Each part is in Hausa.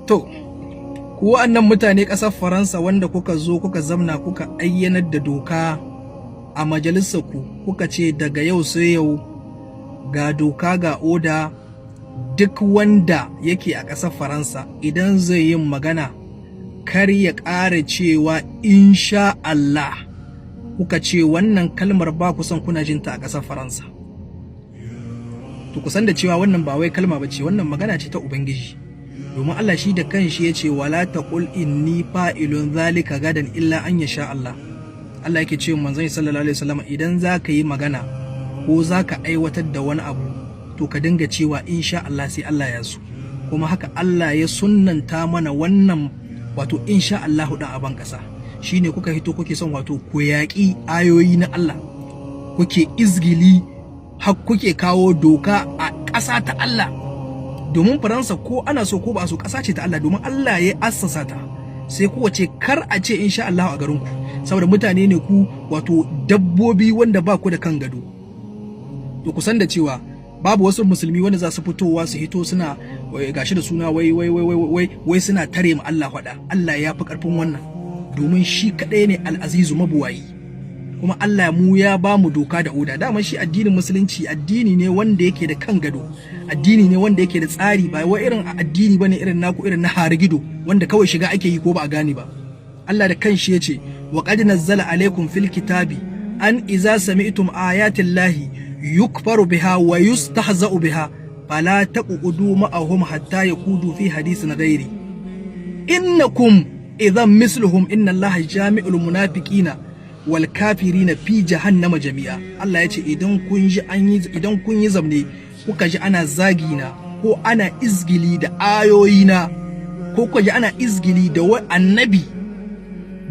To, ku wa'annan mutane ƙasar Faransa wanda kuka zo kuka zamna kuka ayyanar da doka a majalisar ku, kuka ce daga yau sai yau ga doka ga oda, duk wanda yake a ƙasar Faransa idan zai yin magana kar ya ƙara cewa "insha Allah". Kuka ce wannan kalmar ba ku son kuna jinta a ƙasar Faransa. To, ku san da cewa wannan ba wai kalma ba ce, wannan magana ce ta Ubangiji. Domin Allah shi da kanshi ya ce: "Wala taqul inni fa'ilun zalika gadan illa an yasha Allah". Allah yake ce manzon sallallahu alaihi wasallam, idan zaka yi magana ko zaka aiwatar da wani abu, to ka dinga cewa "insha Allah", sai Allah ya so. Kuma haka Allah ya sunnanta mana wannan, wato "insha Allah" dan aban kasa. Shine kuka hito kuke son wato ku yaƙi ayoyi na Allah, kuke izgili, har kuke kawo doka a ƙasa ta Allah. Domin Faransa, ko ana so ko ba a so, ƙasa ce ta Allah, domin Allah ya assasa ta. Sai kuwa ce kar a ce "insha Allah" a garinku, saboda mutane ne ku wato dabbobi wanda ba ku da kan gado. To, ku san da cewa babu wasu musulmi wanda za su fitowa su hito suna gashi da suna wai wai wai wai wai suna tare mu Allah faɗa. Allah ya fi ƙarfin wannan, domin shi kaɗai ne al'azizu, mabuwayi. Kuma Allah mu ya ba mu doka da oda. Dama shi addinin Musulunci addini ne wanda yake da kan gado, addini ne wanda yake da tsari, ba wai irin addini bane irin naku, irin na harigido, wanda kawai shiga ake yi ko ba a gane ba. Allah da kanshi ya ce: "Wa qad nazzala alaikum fil kitabi an iza sami'tum ayati llahi yukfaru biha wa yustahza'u biha fala taqudu ma'ahum hatta yakudu fi hadisin ghairi innakum idhan misluhum inna Allaha jami'ul munafiqina wal kafirina fi jahannama jami'a". Allah ya ce idan kun ji an yi, idan kun yi zamne kuka ji ana zagi na ko ana izgili da ayoyi na, ko kuka ji ana izgili da annabi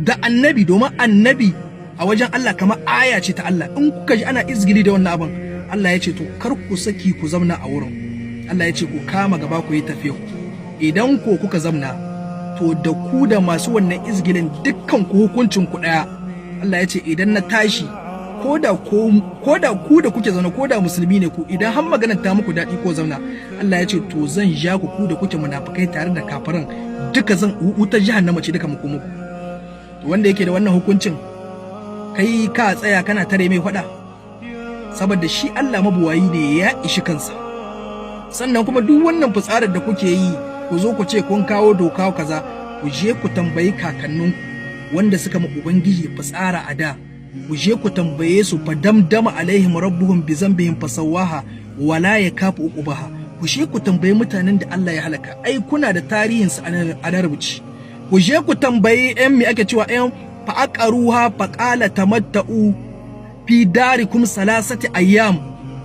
da annabi, domin annabi a wajen Allah kamar aya ce ta Allah, in kuka ji ana izgili da wannan abin, Allah ya ce to kar ku saki ku zamna a wurin. Allah ya ce ku kama gaba ku yi tafiya. Idan ko kuka zamna, to da ku da masu wannan izgilin dukkan ku hukuncin ku daya. Allah ya ce idan na tashi, ko da ku da kuke zaune, ko da musulmi ne ku, idan har maganar ta muku daɗi ko zauna, Allah ya ce to zan ja ku, ku da kuke munafukai tare da kafiran duka, zan wutar jahannama ce duka muku muku. Wanda yake da wannan hukuncin, kai ka tsaya kana tare mai faɗa? Saboda shi Allah mabuwayi ne, ya ishi kansa. Sannan kuma duk wannan fitsarar da kuke yi, ku zo ku ce kun kawo doka kaza, ku je ku tambayi kakanninku wanda suka ma Ubangiji fitsara a da. Ku je ku tambaye su: "Fa damdama alaihim rabbuhum bi zambihim fasawaha wala yakafu uqbaha". Ku je ku tambayi mutanen da Allah ya halaka, ai kuna da tarihin su a rubuci. Ku je ku tambayi yan me ake cewa yan fa aqaruha fa qala tamatta'u fi darikum salasati ayyam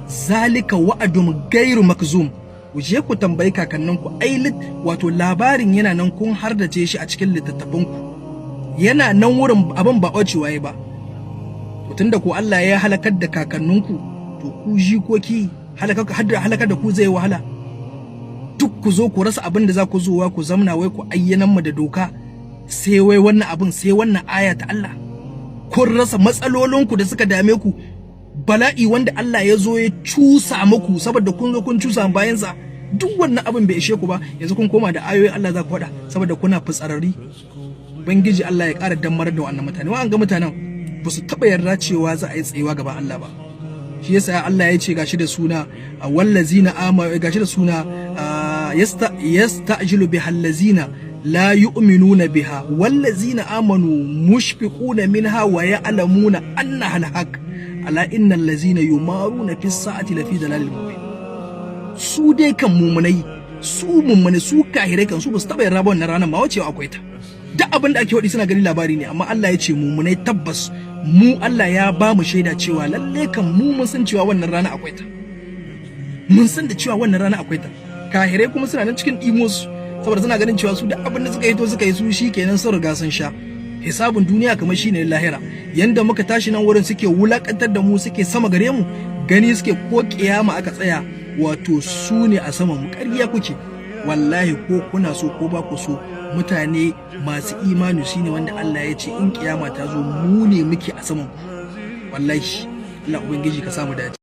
zalika wa'adun gairu makzum. Ku je ku tambayi kakanninku, ai wato labarin yana nan, kun hardace shi a cikin littattafanku, yana nan wurin, abin ba ɓacewa ba. To, tunda ko Allah ya halakar da kakanninku, to ku jikoki halakar da ku zai wahala. Duk ku zo ku rasa abin da za ku zowa ku zamna wai ku ayyanan mu da doka, sai wai wannan abin, sai wannan aya ta Allah. Kun rasa matsalolinku da suka dame ku, bala'i wanda Allah ya zo ya cusa muku saboda kun zo kun cusa bayansa, duk wannan abin bai ishe ku ba, yanzu kun koma da ayoyin Allah za ku faɗa saboda kuna fitsararri. Ubangiji Allah ya ƙara dammar da wannan mutane. Wa'an ga mutanen ba su taɓa yarda cewa za a yi tsayuwa gaban Allah ba. Shi yasa Allah ya ce gashi da suna wallazina ama, gashi da suna yasta'jilu biha allazina la yu'minuna biha wallazina amanu mushfiquna minha wa ya'lamuna annaha alhaq ala innal ladzina yumaruna fis sa'ati lafi dalalil mubin. Su dai kan mumunai, su mummune, su kahirai kan su ba su taba yarda ba wannan ranar ma wacewa akwai ta. Duk abin da ake faɗi suna gani labari ne. Amma Allah ya ce mummunai tabbas mu Allah ya ba mu shaida cewa lalle kan mu mun san cewa wannan rana akwai ta, mun san da cewa wannan rana akwai ta. Kahirai kuma suna nan cikin ɗimos, saboda suna ganin cewa su duk abin da suka yi to suka yi su shikenan, sun riga sun sha hisabun duniya kamar shine lahira. Yanda muka tashi nan wurin suke wulakantar da mu, suke sama gare mu, gani suke ko kiyama aka tsaya wato su ne a saman mu. Ƙarya kuke wallahi, ko kuna so ko ba ku so, mutane masu imani shine wanda Allah ya ce in kiyama ta zo mu ne muke a saman ku. Wallahi Allah Ubangiji ka samu dace.